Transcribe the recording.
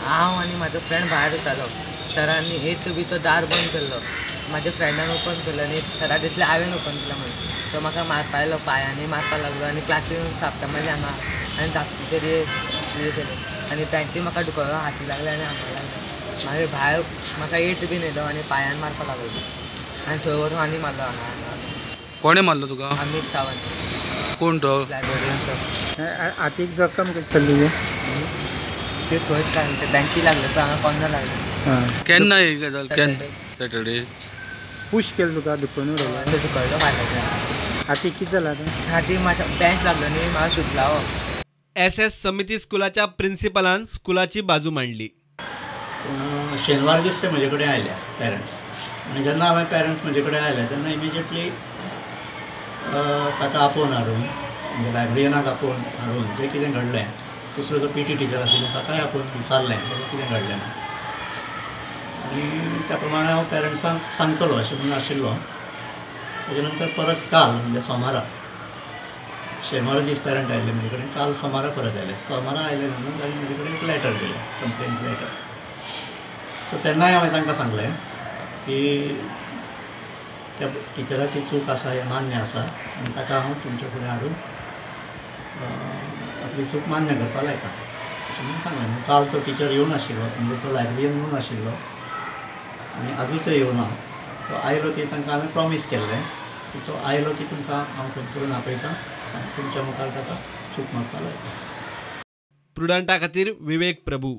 हांव आनी म्हाजो फ्रेंड भायर वतालो. सरांनी येत बी तो दार बंद केल्लो. म्हाज्या फ्रेंडान ओपन केलो आनी सरा दिसलें हांवें ओपन केलो म्हणून. तो म्हाका मारपा आयलो, पांयांनी मारपा लागलो आनी क्लासीन थापटां मारली हांगा आनी धाकटीचेर हे केलें आनी पॅन्टी म्हाका दुखलो, हाती लागले आनी हांगा लागले. मागीर भायर म्हाका एट बीन येयलो आनी पांयान मारपा लागलो आनी थंय वचून आनी मारलो हांगा हांगा. कोणें मारलो तुका? अमीत सावंत. कोण तो? Librarian sir. हातीक जखम कशी जाली तुजी? ते थंयच लागले, बँकी लागले पळय हांगा कॉर्नर लागले. केन्ना ही गजाल? केन्ना? सॅटर्डे. पुश केलं तुका, दुखून उडयलो? दुखयलो मारलो. हातीक कितें जालां आतां? हातीक म्हाज्या बेंच लागलो न्ही, म्हाका सुजला हो. एस एस समिती स्कुलाच्या प्रिन्सिपलान स्कुलाची बाजू मांडली. शेनवार दीस ते म्हजे कडेन आयले पेरंट्स आनी जेन्ना हांवें पेरंट्स म्हजे कडेन आयले तेन्ना इमिजिएटली ताका आपोवन हाडून, म्हणजे लायब्ररियनाक आपोवन हाडून जें कितें घडलें, दुसरो जो पी टी टिचर आशिल्लो ताकाय आपोवन विचारलें बाबा कितें घडलें आनी त्या प्रमाणे हांव पेरंट्सांक सांगतलो अशें म्हणून आशिल्लो. ताजे नंतर परत काल म्हणजे सोमारा, शेनवारा दीस पेरंट आयिल्ले म्हजे कडेन, काल सोमारा परत आयले. सोमारा आयले नंतर तांणी म्हजे कडेन एक लॅटर दिलें, कंप्लेन लॅटर. सो तेन्नाय हांवें तांकां सांगलें की त्या टिचराची चूक आसा हें मान्य आसा आनी ताका हांव तुमच्या फुडें हाडून आपली चूक मान्य करपाक लायता अशें म्हणून सांगलें. काल तो टिचर येवनाशिल्लो, म्हणजे तो लायब्ररियन येवनाशिल्लो आनी आजूय तो येवना. तो आयलो की तांकां हांवें प्रॉमीस केल्लें की तो आयलो की तुमकां हांव फोन करून आपयता आनी तुमच्या मुखार ताका चूक मागपाक लायता. प्रुडंटा खातीर विवेक प्रभू.